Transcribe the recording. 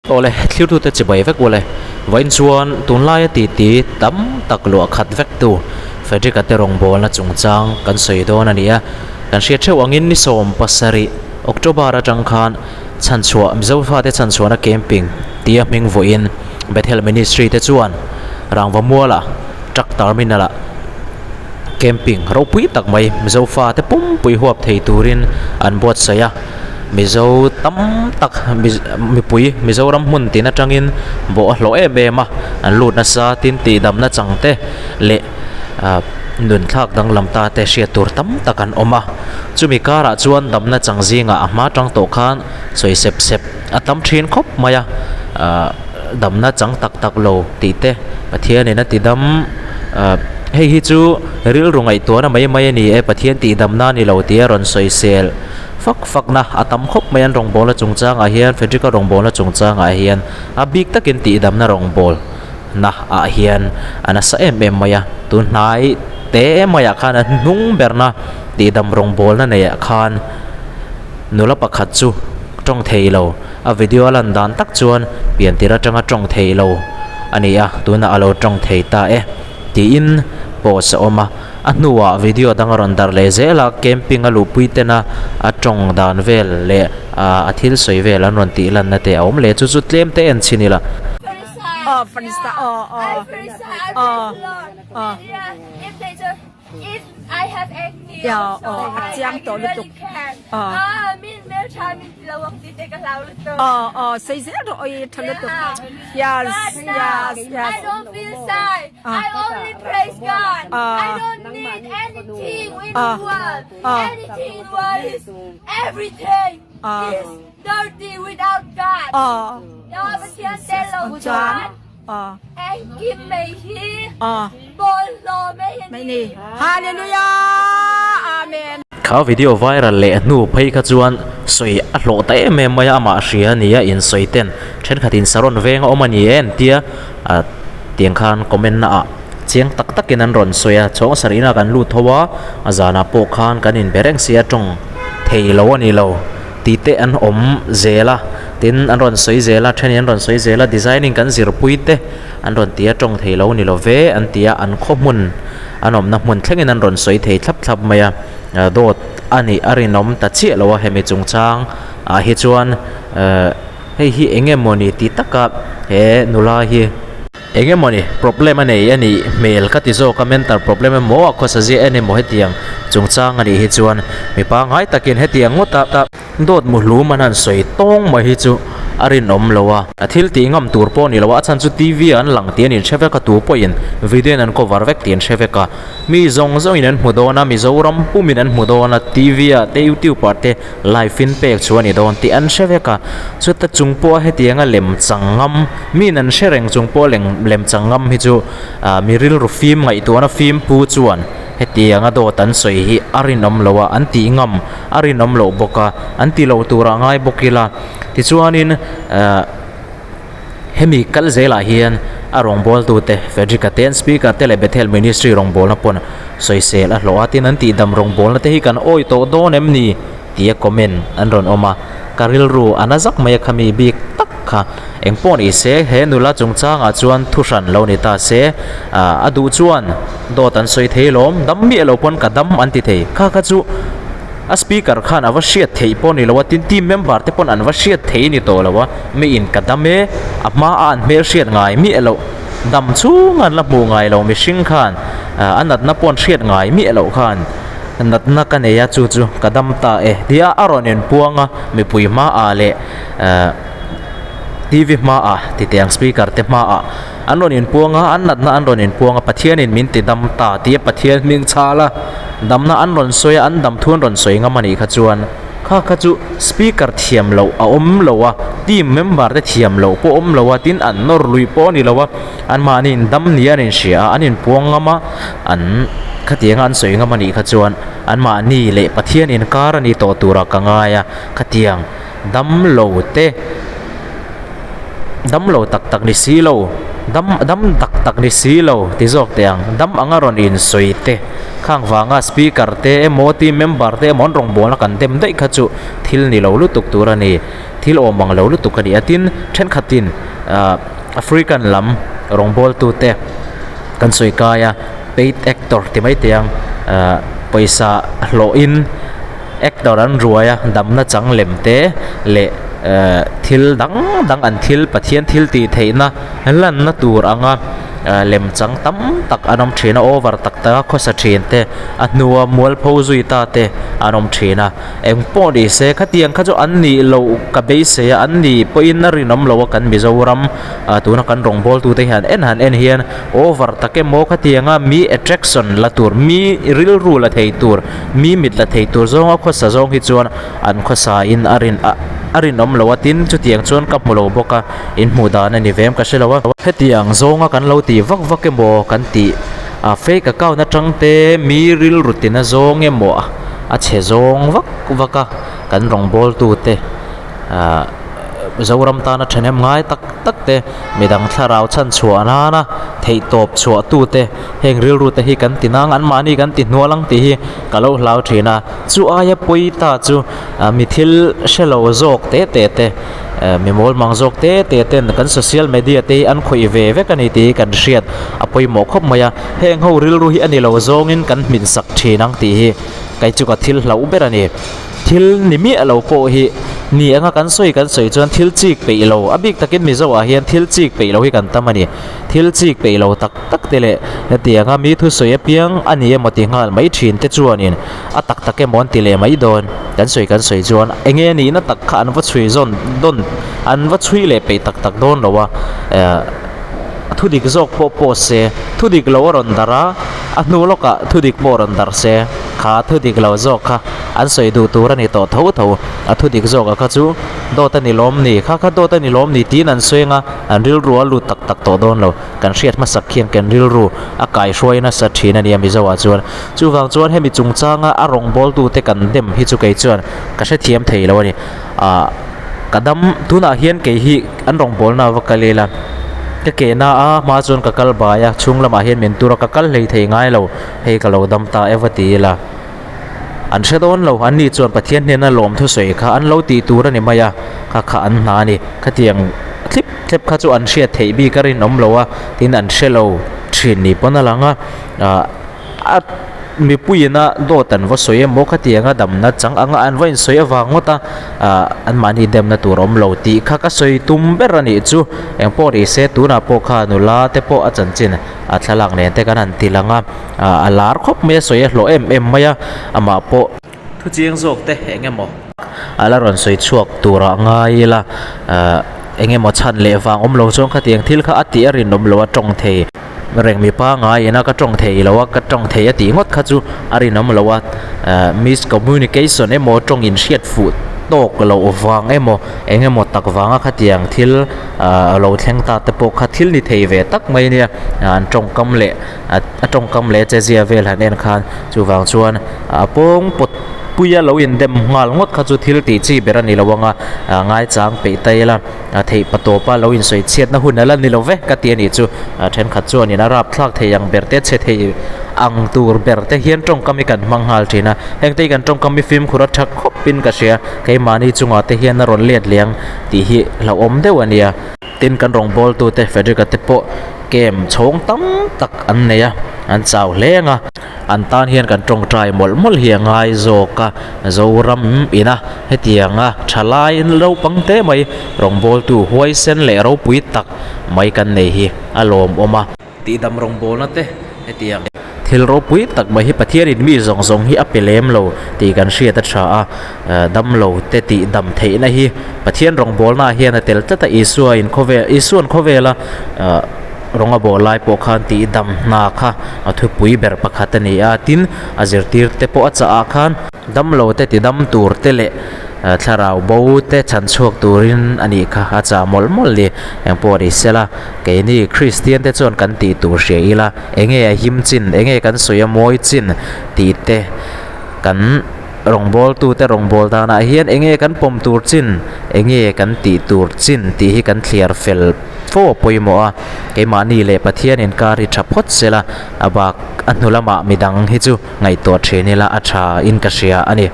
Awle, thlirtute chibai vek ule. Vawiin chuan tunlaia titi tam tak luah khat vektu Frederick-a te rawngbawlna chungchang kan sawi dawn a ni a. Kan hriat theuh angin ni 70 October atang khan chhanchhuah Mizo fate chhanchhuahna camping tia hming vawiin Bethel Ministry te chuan Rangva mualah truck terminal-ah camping ropui tak mai Mizo fate pumpui huap thei turin an buatsaih a. Mizo tam tak mipui Mizoram hmun tin atangin bawh a hlawh em em a, an lut nasa tin tihdamna chang te leh ah nun thlak danglam ta te hriat tur tam tak an awm a. Chumi karah chuan damna chang zingah a hma tang tawh khan sawi sep sep a tam thin khawp mai a, ah damna chang tak tak lo tih te Pathianin a tidam ah hei hi chu rilru ngaihtuahna mai mai a ni e Pathian tihdamna a ni lo tih a rawn sawi sel. Fak fakna a tam khawp mai an rawngbawlna chungchangah hian Frederick-a rawngbawlna chungchangah hian a bik takin tihdamna rawngbawlna ah hian a nasa em em mai a, tun hnai te maiah khan a hnung berna tihdam rawngbawlna neihah khan nula pakhat chu tawng thei lo, a video a lan dan tak chuan pian tir atanga tawng thei lo a ni a, tunah a lo tawng thei ta e tiin post a awm a. A hnuah video dang a rawn darh leh zel a, camping a luhpui tena a tawng dan vel leh a thil sawi vel an rawn tih lanna te a awm leh chu chu tlem te en chhin ila. I only praise God. I don't need anything in the world. Anything in the world is everything is dirty without God. Ya Pathian tel lo chuan engkim mai hi bawlhhlawh mai a ni. Hallelujah Amen. Kha video viral leh hnu phei kha chuan sawi a hlawh ta em em mai a, amah hria a ni a, insawi ten thenkhatin saron veng a awm a ni e an tia. Tiang khan comment na ah chiang tak tak in an rawn sawi a, chhawng sarih na kan lut tho a, a zanah pawh khan kan in be reng sia tawng thei lo a ni lo tih te an awm zel a, tin an rawn sawi zel a, then in an rawn sawi zel a, designing kan zirpui te an rawn ti a, tawng thei lo a ni lo ve an ti a, an khaw hmun an awmna hmun thleng in an rawn sawi thei thlap thlap mai a, dawt a nih a rinawm ta chiah lo a hemi chungchang ah hi chuan ehh. Hei hi eng emawni ti taka he nula hi eng emawni problem a nei a nih hmel ka ti zawk a, mental problem emaw a khawsa zia en emaw hetiang chungchang a nih hi chuan mi pangngai takin hetiang ngawta dawt muhlum an han sawi tawng mai hi chu a rinawm lo a. A thil tih ngam tur pawh a ni lo a, a chhan chu T_V ah an lang tih an inhre vek a, tu pawhin video in an cover vek tih an hre vek a. Mi zawng zawngin an hmu dawn a, Mizoram pumin an hmu dawn a, T_V ah te YouTube ah te live in pek chu a ni dawn tih an hre vek a, chuta chung pawha hetianga lem chang ngam, miin an hre reng chung pawha lem lem chang ngam hi chu ah mi rilru fim ngaihtuahna fim pu chuan hetianga dawt an sawi hi a rinawm lo a, an tih ngam a rinawm loh bawk a, an ti lo turah ngai bawk ila tichuanin ah. Hemi kal zelah hian a rawngbawltute Frederick-a te an speaker te leh Bethel Ministry rawngbawlna pawn sawisel a hlawh a, tin an tihdam rawngbawlna te hi kan awi tawh dawn em ni? tia comment an rawn awm a, ka rilru a na zak mai a khami bik tak kha engpawh ni se he nula chungchangah chuan thu hran lo ni ta se, a duh chuan dawt an sawi thei lawm, dam miah lo pawn ka dam an ti thei kha kha chu. A speaker khan a va hriat theih pawh ni lo a, tin team member te pawn an va hriat thei ni tawh lo a, mi in ka dam e, a hma a an hmel hriat ngai miah loh, dam chhung an la hmuh ngai lo mihring khan a natna pawh an hriat ngai miah loh khan natna ka nei a chu chu ka dam ta e tia a rawn inpuang a, mipui hmaah leh T_V hmaah titeh ang speaker te hmaah an rawn inpuang a, an natna an rawn inpuang a, Pathianin min ti dam ta tia Pathian hming chhal a, damna an rawn sawi a, an dam thu an rawn sawi ngam a nih kha chuan kha kha chu speaker thiam loh a awm lo a, team member te thiam loh pawh awm lo a, tin an nawr lui pawh a ni lo a, anmahni in dam nia an inhria a, an inpuang ngam a, an khatianga an sawi ngam a nih kha chuan anmahni leh Pathian inkar a ni tawh turah ka ngai a, khatiang dam lo te. Dam lo tak tak ni si lo. Dam dam tak tak ni si lo ti zawk teh ang. Dam anga rawn insawi te, khang vanga speaker te emaw team member te emaw an rawngbawlna kan dem daih kha chu thil ni lo lutuk tur a ni. Thil awm ang lo lutuk a ni a. Tin, thenkhatin ah African lam rawngbawltute kan sawi kai a, paid actor ti mai teh ang ah pawisa hlawhin actor an ruai a, damna chang lem te leh eh thil dang dang an thil Pathian thil tih theihna lanna tur anga eh lem chang tam tak an awm thin a, over tak tak a khawsa thin te a hnua mualpho zui ta te an awm thin a, eng pawh ni se khatiang kha chu an nih loh ka beisei a, an nih pawhin a rinawm lo a kan Mizoram ah tuna kan rawngbawltu te hian en han en hian over tak emaw khatianga mi attraction la tur mi rilru la thei tur. Mi mit la thei tur zawnga khawsa zawng hi chuan an khawsa in a rin a a rinawm lo a tin chutiang chuan ka hmu lo bawk a in hmuh dan a ni ve em ka hre lo a. Hetiang zawnga kan lo tih vak vak emaw kan tih a fake account atang te mi rilru tina zawng emaw a chhe zawng vak vak a kan rawngbawltu te ah Zoram tana thahnem ngai tak tak te midang thlarau chhan chhuah nana theihtawp chhuah tu te Heng rilru te hi kan ti nang anmahni kan ti hnual ang tih hi ka lo hlau thin a, chu aia pawi ta chu mi thil hre lo zawk te te te, mi mawl mang zawk te te ten kan social media te hi an khawih ve vek a ni tih hi kan hriat a pawimawh khawp mai a, heng ho rilru hi a ni lo zawngin kan hmin sak thin ang tih hi kei chu ka thil hlauh ber a ni. Thil ni miah lo pawh hi ni anga kan sawi kan sawi chuan thil chik peih lo, a bik takin Mizo ah hian thil chik peih lo hi kan tam a ni. Thil chik peih lo tak tak te leh hetianga mi thusawi apiang a ni emaw ti nghal mai thin te chuanin a tak tak emaw an ti leh mai dawn. Kan sawi kan sawi chuan enge nihna tak kha an va chhui zawn dawn an va chhui leh peih tak tak dawn lo a, eh thudik zawk pawh pawh se thudik lo a rawn darh a, a hnu lawkah thudik pawh a rawn darh se kha thudik lo zawk kha an sawi duh tur a ni tawh tho tho. A thudik zawk a kha chu dawt a ni lawm ni, kha kha dawt a ni lawm ni tiin an sawi anga an rilru a lut tak tak tawh dawn lo. Kan hriat hmasak khian kan rilru a kaihruai nasa thin a nia Mizo ah chuan. Chuvang chuan hemi chungchanga a rawngbawltu te kan dem hi chu kei chuan ka hrethiam thei lo a ni. Ah ka dam tunah hian kei hi an rawngbawlna va kal ila ka ke na a hma chuan ka kal bai a chhung lamah hian min tur a ka kal hlei thei ngai lo hei ka lo dam ta e va ti ila. An hre dawn lo, an ni chuan Pathian hnena lawm thusawi kha an lo tih tur a ni mai a, kha kha an hna a ni. Khatiang thlip thlep kha chu an hriat theih bik a rinawm lo a, tin an hre lo thin ni pawn a lang a, ah a mipuiin a dawt an va sawi emaw khatianga damna chang anga an va insawi avang ngawt a, ah anmahni demna tur awm lo tih kha ka sawi tum ber a nih chu. Engpawh ni se tunah pawh kha nula te pawh a chanchin a thlalak nen te kan han ti lang a. Ah a lar khawp mai a sawi a hlawh em em mai a amah pawh thu chiang zawk te eng emaw a la rawn sawi chhuak tur ah ngai ila ah eng emaw chhan leh vang awm lo chuan khatiang thil kha a tih a rinawm lo a tawng thei reng mipa ngaiin a ka tawng thei lo a ka tawng thei a tih ngawt kha chu a rinawm lo a ah miscommunication emaw tawng inhriat fuh tawk loh vang emaw eng emaw tak vanga khatiang thil ah lo thleng ta te pawh kha thil ni thei ve tak mai ania an tawngkam leh. A tawngkam leh che zia vel han en khan chuvang chuan a pawng pawt puia lo indem nghal ngawt kha chu thil tih chi ber a ni lo ang a, ngaichang peih ta ila a theih pa tawpa lo insawi chhiatna hun a la ni lo ve ka ti a nih chu. Thenkhat chuanin a rapthlak thei ang ber te chhe thei ang tur ber te hian tawngkam hi kan hmang nghal thin a, hengte hi kan tawngkam hi fimkhur a tha khawpin ka hria, keimahni chungah te hian a rawn let leh ang tih hi hlauhawm deuh a nia. Tin kan rawngbawltute Frederick-a te pawh camp chhawng tam tak an nei a, an chau hle ang a, an tan hian kan tawngtai mawlh mawlh hi a ngai zawk a, Zoram ina hetianga thalai naupang te mai rawngbawltu huaisen leh ropui tak mai kan nei hi a lawmawm a. Tihdam rawngbawlna te hetiang thil ropui tak mai hi Pathianin mi zawng zawng hi a pe lem lo tih kan hriat a tha a, damlo te tihdam theihna hi Pathian rawngbawlna ah hian a tel tlat a, Isua in khawvel Isua'n khawvela rawng a bawl lai pawh khan tihdam hna kha a thupui ber pakhat a ni a, tin a zirtir te pawh a chah ah khan damlo te tidam tur te leh thlarau bo te chhan chhuak turin a nih kha a chah mawlh mawlh ni engpawh ni sela. Keini Kristian te chuan kan tih tur hria ila, enge a him chin, enge kan sawi a mawi chin tih te kan Rawngbawltute rawngbâwl dânah hian eng nge kan pawm tûr chin, eng nge kan tih tûr chin tih hi kan thliar fel fo a pawimawh a. Keimahni leh Pathian inkâr hi ṭha phawt se la, a bâk a hnu lamah midang hi chu ngaihtuah ṭhin ila a ṭha in ka hria a ni.